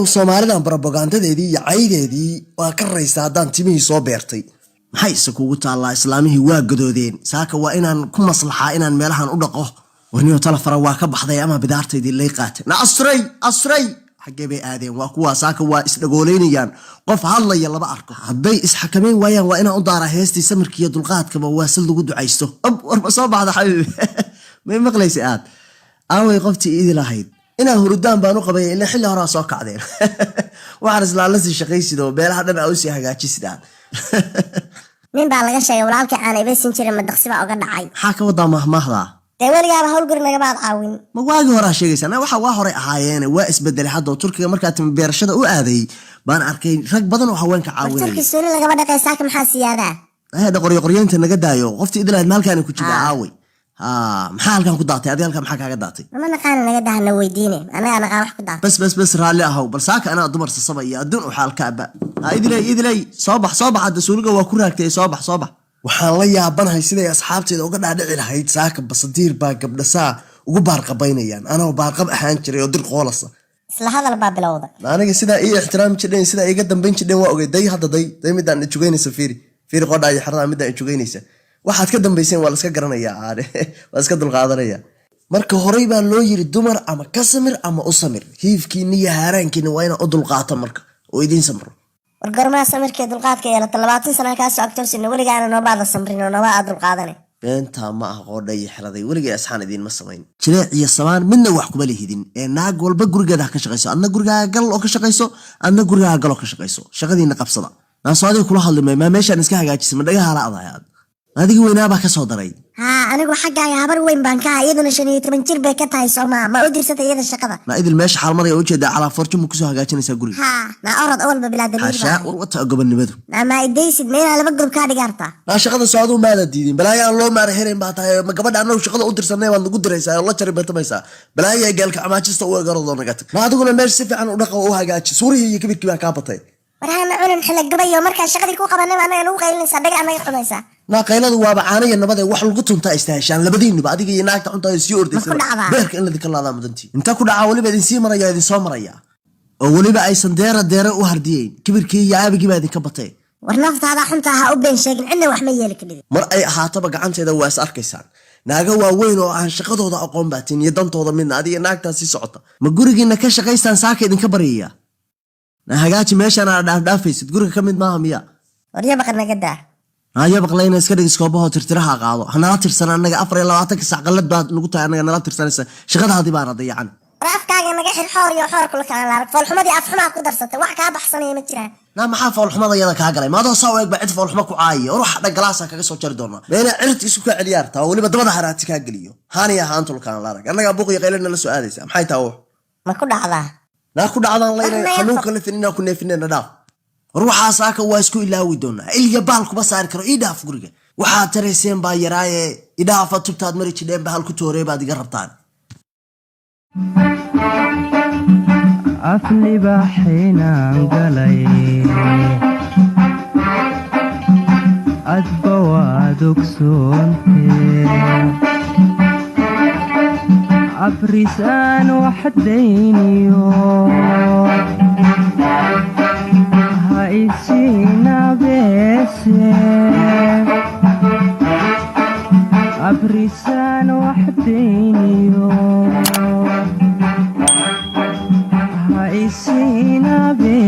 Warniyow, Soomaalidan barabogaandadeedii iyo caydeedii waa ka raysa haddaan timihii soo beertay. Maxay ise kugu taallaa? Islaamihii waa gadoodeen. Saaka waa inaan ku maslaxaa inaan meelahan u dhaqo. Warniyow, talafara waa ka baxday ama bidaartaydii lay qaatay. Na asturay, asturay, xaggee bay aadeen? Waa kuwaa saaka waa isdhagoolaynayaan, qof hadlaya lama arko. Hadday isxakamayn waayaan, waa inaan u daaraa heestii samirkiiyo dulqaadkaba waa sil lagu ducaysto. Ob, warma soo baxda xabiibi? May maqlaysa aad? Aaway qoftii iidi lahayd? Inaa hurudaan baan u qabaya, ilaa xilli horaa soo kacdeen. Waxaan islaa la sii shaqaysid oo meelaha dhan aa usii hagaajisid aad. Nin baa laga sheegay walaalkii caana ibaysin jiray, madaqsi baa uga dhacay. Maxaa ka wadaa mahmaahdaa? Dee weligaaba hawl guri nagamaad caawin. Ma waagii horaa sheegaysaa? Na waxa waa horay ahaayeene, waa isbedelay hadda oo Turkiga markaa timi beerashada u aaday baan arkay rag badan oo haweenka War, caawinaya. Turki suuli lagama dhaqay, saaka maxaa siyaadaa? Hadha qoryo qoryeynta naga daayo. Qoftii idlahayd ma halkaan ku jira? Aaway? Ha, maxaa halkan ku daatay? Adiga halkan maxaa kaaga daatay? Mama naqaana, naga dahana weydiine, anagaa naqaan wax ku daatay. Bas bas bas, raalli ahow. Bal saaka anaa dumar sasabaya, adduun u xaalkaaba. Ha, idilay, idilay, soo bax, soo bax. Hadda suuliga waa ku raagtay, soo bax, soo bax. Waxaan la yaabanahay siday asxaabteeda uga dhaadhici lahayd saaka basadiir baa gabdhasaa ugu baarqabaynayaan, anoo baarqab ahaan jiray oo dir qoolasa. Isla hadal baa bilowda. Aniga sidaa ii ixtiraami jidheen, sidaa iiga dambayn jidheen waa ogey. Day hadda, day, day, midaan ijugaynaysa fiiri, fiiri, qodhaa iyo xeradaa midaan ijugaynaysa. Waxaad ka dambayseen waa la iska garanayaa, aade waa iska dulqaadanaya. Marka horey baa loo yiri dumar ama ka samir ama u samir. Hiifkiina iyo haaraankiina waa inaan u dulqaato marka oo idiin samro. War, gormaa samirkee dulqaadka yeelata? 20 sana kaa soo agtoosina, weligaana noomaada samrin oo nooma aad dulqaadane. Beentaa ma ah, qoodha iyo xeraday, weligay asxaan idiinma samayn. Jileec iyo samaan midna wax kuma lihidin ee naag walba gurigeeda ha ka shaqayso. Adna gurigaaga gal oo ka shaqayso, adna gurigaaga gal oo ka shaqayso. Shaqadiina qabsada. Naaso adiga kula hadlimay, maa meeshaan iska hagaajisay? Ma dhagaha la adahay aad? Adigii weynaabaa ka soo daray. Haa, anigu xaggaaga habar weyn baan ka ahay, iyaduna 15 jir bay ka tahay, soo maa? Ma u dirsatay iyada shaqada? Na idil, meesha xaalmaraya ujeedaa, calaa fortune ma kusoo hagaajinaysaa guriga? Haa, naa orod, awalba bilaa damiir Xaashaa. baa. War wata gobonnimadu. Naa maa idaysid? Ma inaa laba gob kaa dhigaartaa? Naa shaqada socduu maada diidin. Balaayo aan loo maara helayn baa tahay. Ma gabadha annagu shaqada u dirsanay baad nagu diraysaa oo la jari bartamaysaa? Balaayo gaalka camaajista u egaradoo naga tag. Ma adiguna meesha si fiican u dhaqa oo u hagaaji. Suurihii iyo kibirkii baa kaa batay. War hana cunin xila gabayo. Markaa shaqadii ku qabanay anaga nagu qaylinaysaa, dhaga anaga cunaysaa. Naa qayladu waaba caanaya nabade. Wax lagu tuntaa istaaheshaan labadiinuba, adiga iyo naagta cuntaa sii ordaysa. Ma ku dhacdaa? Beerka in ladinka laadaa mudantii inta ku dhacaa, weliba idin sii maraya, idin soo maraya oo weliba aysan deera deera u hardiyeyn. Kibirkii iyo aabigii baa idinka batay. War, naftaada xuntaa ha u been sheegin, cidna wax ma yeeli kadhigin. Mar ay ahaataba gacanteeda waa is arkaysaan. Naaga waaweyn oo aan shaqadooda aqoon baatin iyo dantooda midna, adiga naagtaa sii socota. Ma gurigiina ka shaqaystaan saaka idinka baryaya? Na hagaaji meeshaan aad dhaafdhaafaysid, guriga ka mid maaha miya? Waryabaqa naga daa. Naayabaqlayna iska dhig, iskoobahoo tirtiraha qaado. Ha nala tirsana annaga, 24-ka sac qallad baad nagu tahay, annaga nala tirsanaysa, shaqadaadii baana dayacan. War, afkaaga naga xir, xoor iyo xoor kula kalan laarag. Foolxumadii afxumaa ku darsatay, wax kaa baxsanaya ma jiraan. Naa maxaa foolxumada yada kaa galay? Maadoo saa u eg baa cid foolxumo ku caayaya? War, waxa dhan galaasaa kaga soo jari doonaa. Meena cirti isu kaa celiyaartaa oo weliba dabada haraati kaa geliyo. Haaniya haantulkaan laarag, annagaa buuq iyo qaylana la soo aadaysa. Maxay taa wax? Ma ku dhacdaa? Naa ku dhacdaan laynay. War, Xanuunka lafin inaan ku neefinayna dhaaf. War, waxaa saaka waa isku ilaawi doonaa. Ilya baal kuma saari karo. Ii dhaaf guriga, waxaad tarayseen baa yaraaye. Idhaafa, tubtaad mari jidheen ba hal ku tooree baad iga rabtaan. Aflibaaxinaan galay, adba waad ogsoontee, abrisaan waxdayniyo ha isiinabeese, abrisaan waxdayniyo ha isiinabeese.